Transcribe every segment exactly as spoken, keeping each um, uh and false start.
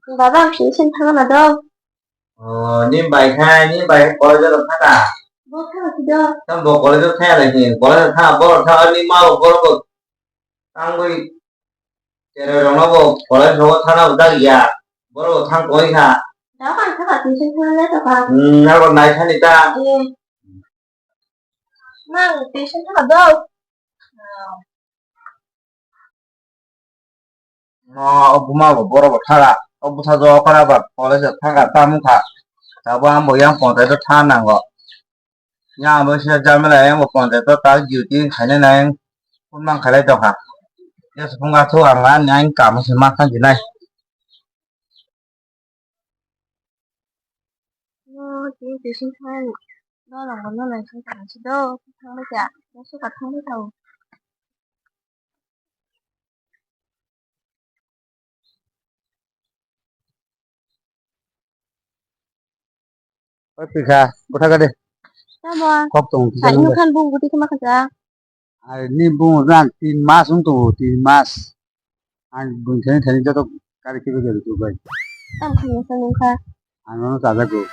Baba, ang tuition thangna do. O, ni bai khai, ni bai college o thangna. Bo thangna si do. Tam bo college o thangya lai ni, college o thangna, bo thangna, ni ma bo borok bo tangwi cherai rokno bo college rogo thangna bo dagi ya. Borok bo thang koi kha. Da kan thangna tuition thangna le to ka. Hmm, na bo nai thani ta. Eh. Mang tuition thangna do. No, o buma bo borok bo thaga. O bwsa jo okra ba college o thaga ta mukha. Abo ang bo yang ponchai to tha nango. Yang abo se jamela yang bo ponchai to ta duty khainai nai. Kun mang khalai tokha. Yes, phunga thu ang nai kam se ma khan jinai. No, tini tuition thang. Dolang bo nolai thang thang si do, thang bai kha. Mo suka thang bai thang. Oi, Pika, bwtha ka de. Tamo? Kok tong, kisa Sai nung nung bai. Khan bung guti kama khaja. Are ni bung ran tin mas wng tongo, tin mas. Ang bung thani thani joto kari kibi gari tu bai. Tam khani sa nung kha. Ang no chajago.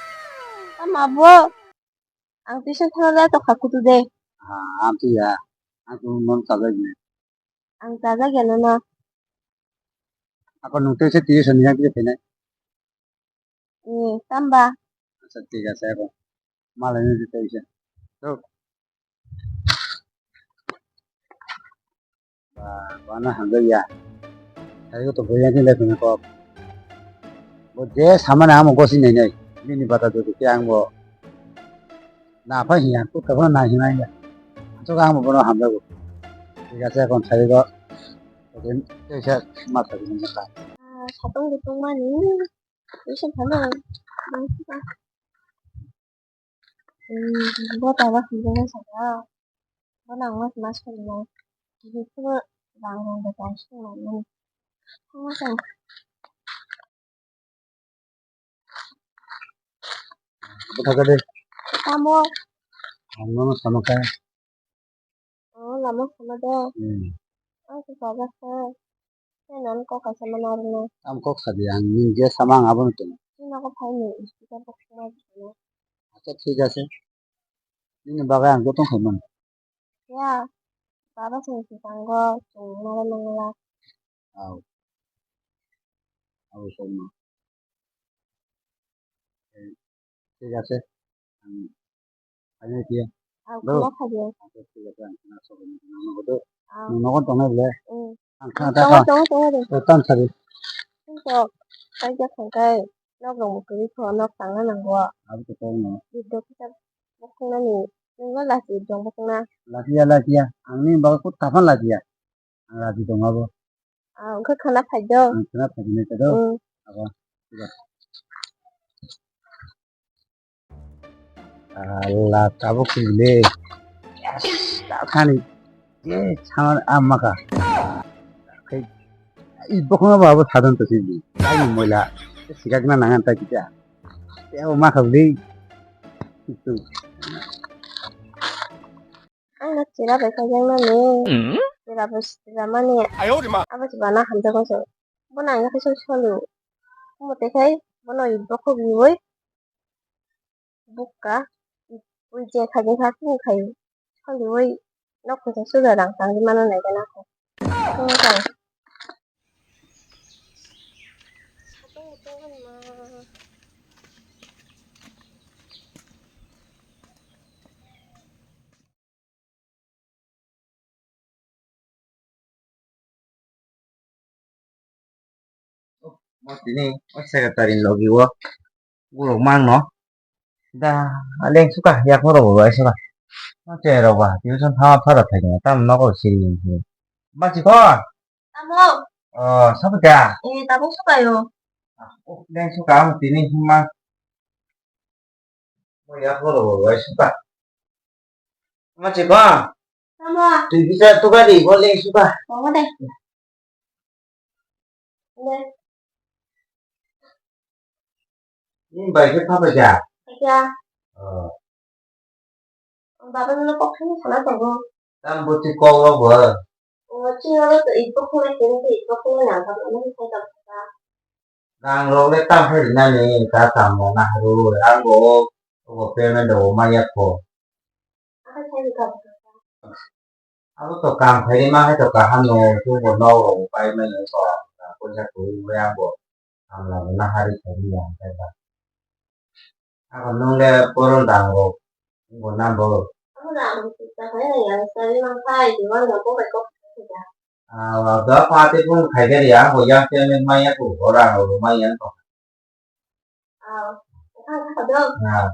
Tamo bo? Ang tuition thangna le to kha kutu de. Ah, ang tu ya. Ang tu non chajak ni. Ang chajak ya no no. Ako nung tuition tuition yang kiri thene. Eh, tamba. Acha, thik ase, abo malai ni tuition. To. Ba, bana hamjak ya. Hai ko to boya ni le kok. Bo je samane amo gosi nai nai. Nini bata do ke ang bo. Na pha hiya, kuk ka na hiya ya. Asok ang bo bono hamjago. Thik ase, kon sai go. Oke, kaisa ma thagi nang ka. Ah, satung kutung mani. Bisa thano. Bang sih, Pak. Hmm, bo ta ba hamjago sa. Bo nang mas mas ko na. Ini ko bang bang da ta shi na. Ko ma sa. Bwtha ka de. Tamo? Ang nono sama kha. Oh, lama sama de. Hmm. Ang se chajak kha. Tei nono kok kaisa mana rwno. Tamo kok sadi, ang nini je sama ang abono tong. Chini nogo phaini speaker box ma rwno. Acha, thik ase. Nini bagwi ang joto khai mano. Ya, baba chwng swkango chwng naro nangla. Au. Au, songma. Eh, thik ase. Ang khainai phiya. Au, do. Khwna khaidi. Acha, thik ase, ang khwna sogwi nang nogo do. Au. Nwng nogo tongnai bole? Mm. Ang khwna ta tongo, kha. Tongo, tongo de. Eh, tan sadi. Tong tok. Kaijak thangkai. Nok rok bo kwrwi pho, nok tangna nango. Abo to kok no. Biddo kisa bokhnani. Nwngno lachi jong bokna. Lachiya, lachiya. Ang nini bagwi kut kaphang lachiya. Ang lachi tongo abo. Ah, wngkha khwna phai do. Ang khwna phai nai ta do. Mm. Abo. Allah, tabuk le. Yes, takhani. Yes, saman amma ka. Kai, i bokna ba abo sadon to sidi. Kai moila. Sigak na nangan ta kita. Tei abo ma kha bwlwi. Ang no chera bai kha yang nani. Hmm? Chera bai chera mani. Ayo de ma. Abo se bana hamjago se. Bono ang yakhe se soli o. Omo tei khai bono i bokhok riui bukka i je kha je kha kung khai soli ui nok khe se suda rang tang di mano nai gana kho. Kung khai. Mo tini o secretary ni logi o borok mangno da leng suka yak no rok bai suka. Mo che rok ba tuition thama phara thai tamo nogo siri. Bachikon. Tamo? Oh, sobo da? Eh, tabuk sokayo. Oh, leng suka ang tini hima. Mo ya horo bo wai suka. Bachikon. Tamo? Twi bisa tuka di, bo leng suka. Tamo de. Ne. Ni bai khe pha bai kha? Bai kha. Oh. Baba no kok thani sana tongo. Tam buti kok lo bo. O chini ro to iko khone tini to iko khone na ba no sai ta ta. Rang rok le tam khe rinani ta tamo naharu rang bo obo payment rok bo manya kho. Abo to kam khairi ma hai to kaham no tu bo nok rok bo pai manya kho. Poisa kwrwi bai ang bo samla bo nahari khairi ya hwnkhe ba. Ako nung le poron rang rok bo na bo. Abo rang rok ta khairi ya sari mang khai di wan rok bo bai kok. Ah, da pati pun khai khe ya, ho yang te me maya ku, ho rang ro maya to. Ah, ka ka do. Ah.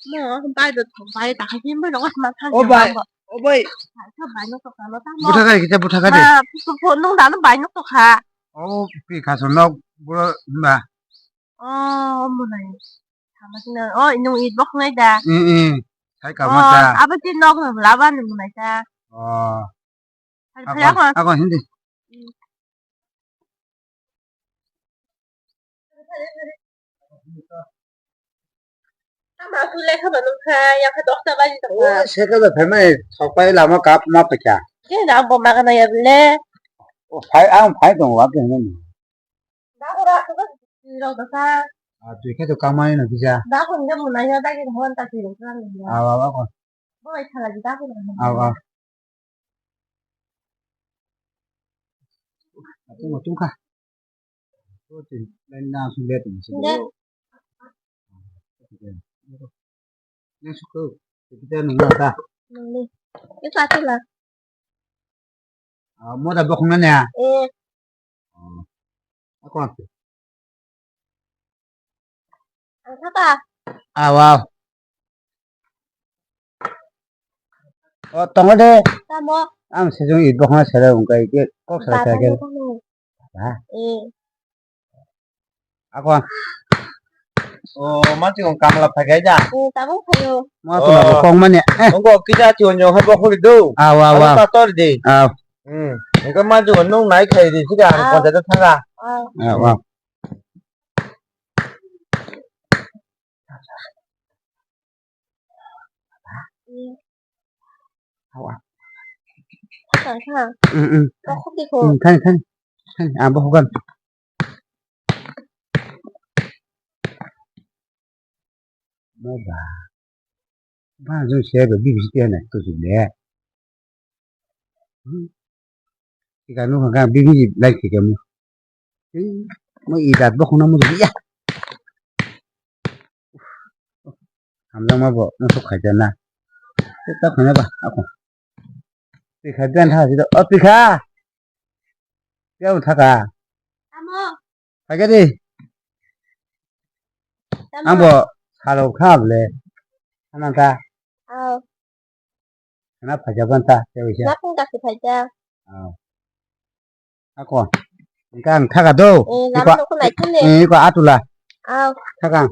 Mo, bai do thong, bai ta khai mo no ma thang. O bai, o bai. Bai ka bai no to ka lo ta mo. Butha kai kita butha kai de. Ma, pu pu nung da no bai no to kha. O pi ka so nok bro ba. Oh, munai. Sama sini. Oh, inung it bok ngai da. Mm, mm. Hai ka Oh, mata. Abo ti nok no laba ni munai ta. Oh. Hai Ako, phaya ko. Ako hindi. Ama tu lekha ba nung kha, ya kha dokta ba ni tong. Oh, sekha ba phai mai thok pai lama kap ma pekya. Ke na bo ma kana ya le. Oh, phai ang phai tong wa ke ni. Dago ra ko twi rok da sa. Ah, twi khe to kamai no kisa. Dago ni mo na ya dagi mo ta twi rok ra ni. Aw, aw, aw. Bo ai thala di dago na. Aw, aw. Atung atung kha. Ko tin lain na su le tin su. Nang suku, kita nunggu ta. Nunggu. Itu satu lah. Ah, mau dah bokong nanya? Eh. Oh. Aku. Ang kata. Ah, wow. Oh, tong de. Tamo. Ang sejong i bokong sere ungkai ke kok sere sere ke. Ba. Eh. Ako. O, ma chikon kamla phagai da. O, tabuk phaio. Ma chikon Oh. Kong mane. Eh. Nungko kisa chikon jong hai bokholi do. Aw, aw, Abo aw. Pastor di. Aw. Hmm. Engko ma chikon nung nai khai di sida ang Ah. Konjak thanga. Ah. Aw, aw. Thang, thang. Mm, mm. Bokhok di ko. Mm, thang, thang. Thang, ah, bokhok kan. Mo ba. Ba, jong se ba, B B C te na, to si le. Hmm. Tika no ka B B C lai tika mo. Ei, mo i dat bo khuna mo ya. Hamjang ma bo, mo sok khaja na. Te ta khuna ba, ako. Tika dan ha, sida. O, tika. Kya thaka? Amo. Khaja di. Amo. Ang bo, salo kha le. Ana ta. Aw. Khna phaijak ban ta, tei waisa. Napung kasi phaijak. Ah. Ako. Engka ang thaka do. Eh, iko, lama nokho naithani. Eh, iko atula. Aw. Thaka ang.